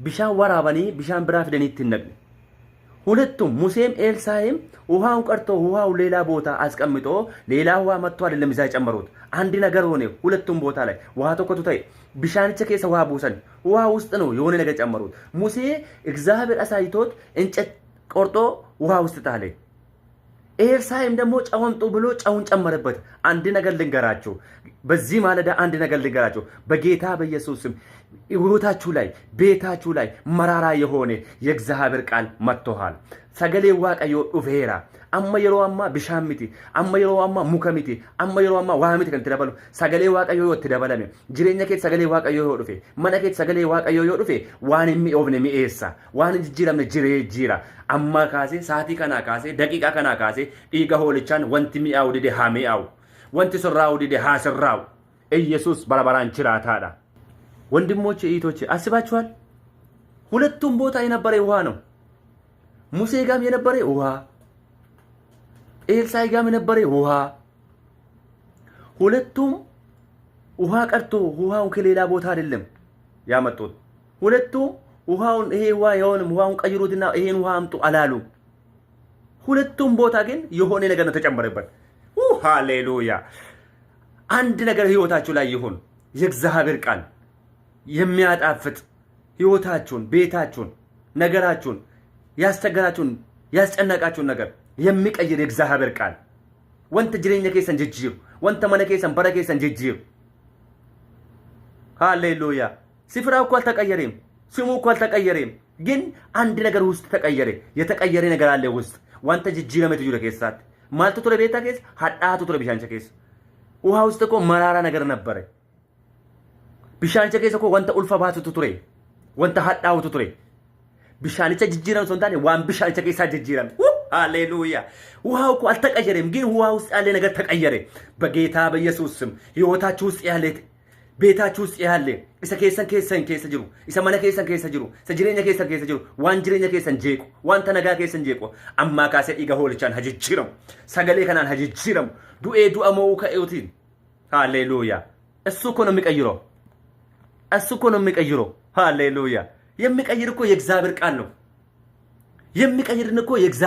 Bishaan waraabanii bishaan biraa fidanii itti hin naqne. ሁለቱም ሙሴም ኤልሳዕም ውሃውን ቀድቶ ውሃው ሌላ ቦታ አስቀምጦ ሌላ ውሃ መጥቶ አይደለም እዛ የጨመሩት። አንድ ነገር ሆነ። ሁለቱም ቦታ ላይ ውሃ tokkotu ta'e። Bishaanicha keessa ውሃ buusan። ውሃ ውስጥ ነው የሆነ ነገር ጨመሩት። ሙሴ እግዚአብሔር አሳይቶት እንጨት ቆርጦ ውሃ ውስጥ ጣለ። ኤልሳዕም ደግሞ ጨው አምጡ ብሎ ጨውን ጨመረበት። አንድ ነገር ልንገራችሁ፣ በዚህ ማለዳ አንድ ነገር ልንገራችሁ። በጌታ በኢየሱስ ስም ህይወታችሁ ላይ፣ ቤታችሁ ላይ መራራ የሆነ የእግዚአብሔር ቃል መጥቶሃል። Sagalee Waaqayyoo dhufeera. Amma yeroo ammaa bishaan miti, amma yeroo ammaa muka miti, amma yeroo ammaa waa miti kan itti dabalu. Sagalee Waaqayyoo yoo itti dabalame, jireenya keessa sagalee Waaqayyoo yoo dhufe, mana keessa sagalee Waaqayyoo yoo dhufe, waan hin mi'oofne mi'eessa, waan hin jijjiiramne jiree jira. Amma kaasee, sa'aatii kanaa kaasee, daqiiqaa kanaa kaasee, dhiiga hoolichaan wanti mi'aawu dide haa mi'aawu, wanti sirraa'u dide haa sirraa'u. ኢየሱስ bara baraan jiraataadha. ወንድሞቼ፣ እህቶቼ፣ አስባችኋል? ሁለቱም ቦታ የነበረ ውሃ ነው። ሙሴ ጋም የነበረ ውሃ፣ ኤልሳዕ ጋም የነበረ ውሃ። ሁለቱም ውሃ ቀድቶ ውሃውን ከሌላ ቦታ አይደለም ያመጡት። ሁለቱም ውሃውን ይሄ ውሃ የሆንም ውሃውን ቀይሩትና ይሄን ውሃ አምጡ አላሉ። ሁለቱም ቦታ ግን የሆነ ነገር ነው ተጨመረበት። ሃሌሉያ! አንድ ነገር ህይወታችሁ ላይ ይሁን። የእግዚአብሔር ቃል የሚያጣፍጥ ህይወታችሁን፣ ቤታችሁን፣ ነገራችሁን፣ ያስቸገራችሁን፣ ያስጨነቃችሁን ነገር የሚቀይር የእግዚአብሔር ቃል፣ wanta jireenya keessan jijjiiru፣ wanta mana keessan bara keessan jijjiiru። ሃሌሉያ። ስፍራው እኮ አልተቀየረም፣ ስሙ እኮ አልተቀየረም። ግን አንድ ነገር ውስጥ ተቀየረ። የተቀየረ ነገር አለ ውስጥ። Wanta jijjiirametu jira keessatti። Maaltu ture beektaa keessa? Hadhaatu ture bishaanicha keessa። ውሃ ውስጥ እኮ መራራ ነገር ነበረ። Bishaanicha keessa እኮ wanta ulfa baatutu ture። Wanta hadhaa'utu ture። Bishaanicha jijjiirame osoo hin taane waan bishaanicha keessaa jijjiirame። ሃሌሉያ። ውሃው እኮ አልተቀየረም፣ ግን ውሃ ውስጥ ያለ ነገር ተቀየረ። በጌታ በኢየሱስ ስም ህይወታችሁ ውስጥ ያለ፣ ቤታችሁ ውስጥ ያለ፣ isa keessan keessan keessa jiru፣ isa mana keessan keessa jiru፣ isa jireenya keessan keessa jiru፣ waan jireenya keessan jeequ፣ wanta nagaa keessan jeequ ammaa kaasee dhiiga hoolichaan haa jijjiiramu። Sagalee kanaan haa jijjiiramu። Du'ee du'a mo'uu ka'eetiin። ሃሌሉያ። እሱ እኮ ነው የሚቀይረው። እሱ እኮ ነው የሚቀይረው። ሃሌሉያ። የሚቀይር እኮ የእግዚአብሔር ቃል ነው። የሚቀይርን እኮ የእግዚአብሔር